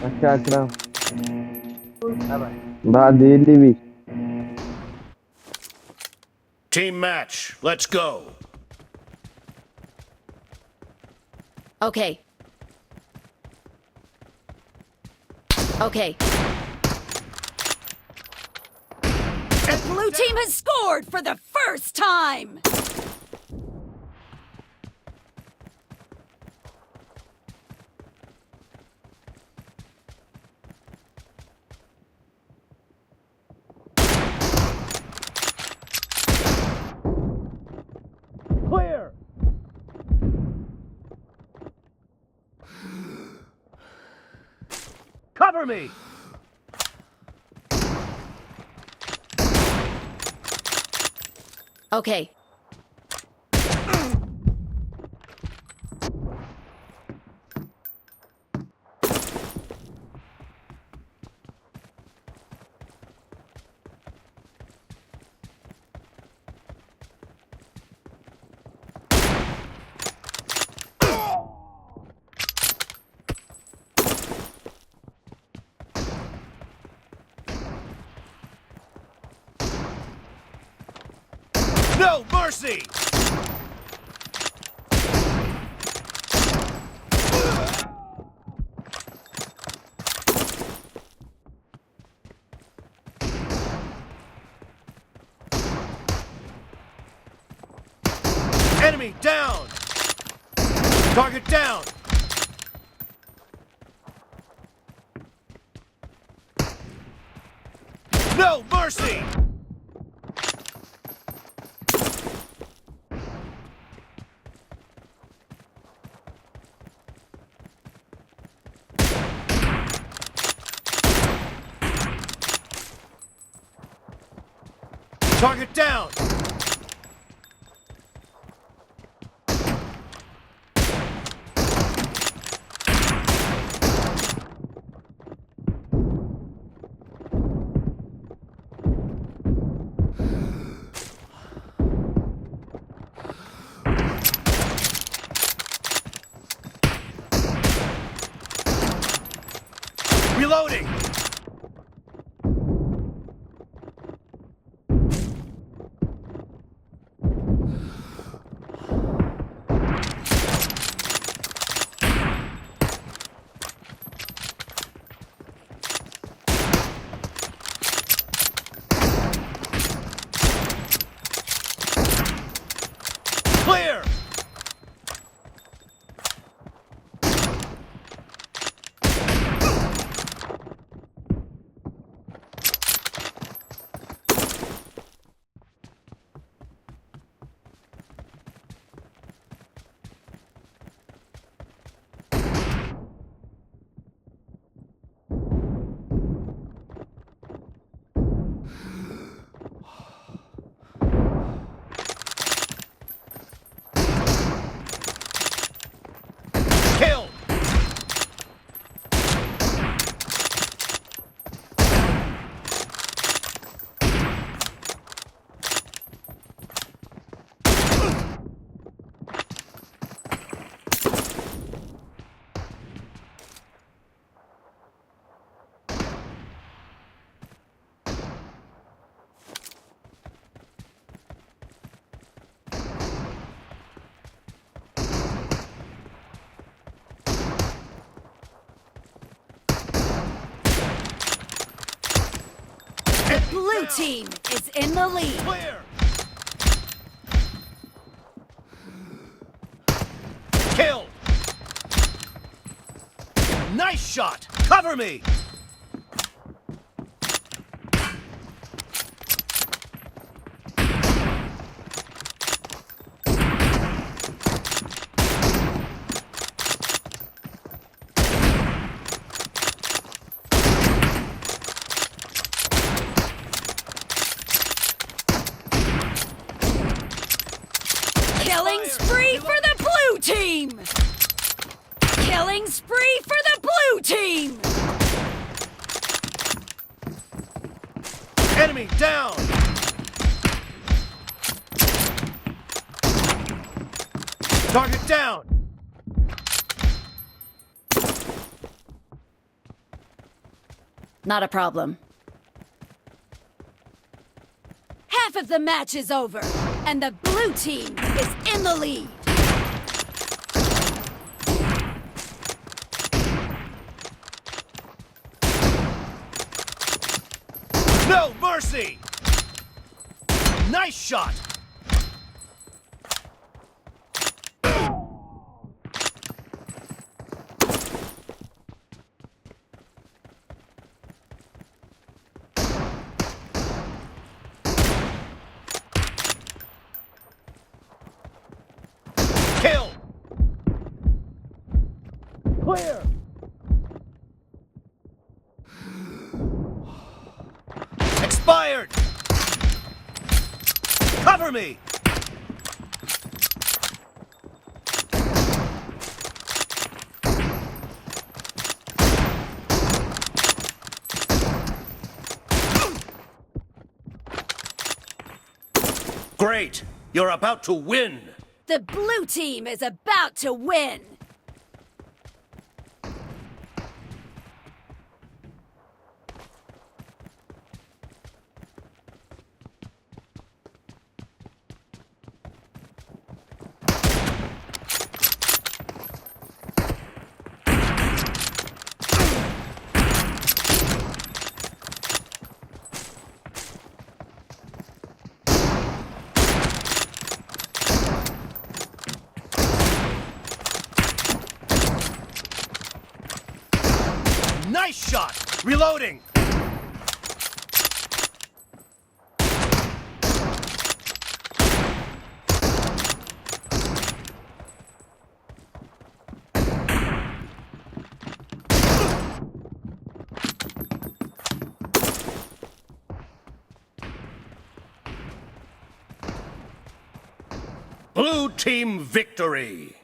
Ака Акрам. Баъди Ливи. Team match. Let's go. Okay. Okay. The blue team has scored for the first time! Clear. Cover me. Okay. No mercy. Enemy down. Target down. No mercy. Target down. Reloading. Clear. Kill. The blue team is in the lead. Clear. Kill. Nice shot. Cover me. Killing spree for the blue team! Killing spree for the blue team! Enemy down! Target down! Not a problem. Half of the match is over, and the blue team is in the lead. No mercy! Nice shot! Kill! Clear! Expired! Cover me! Great! You're about to win! The blue team is about to win. Nice shot! Reloading! Blue team victory!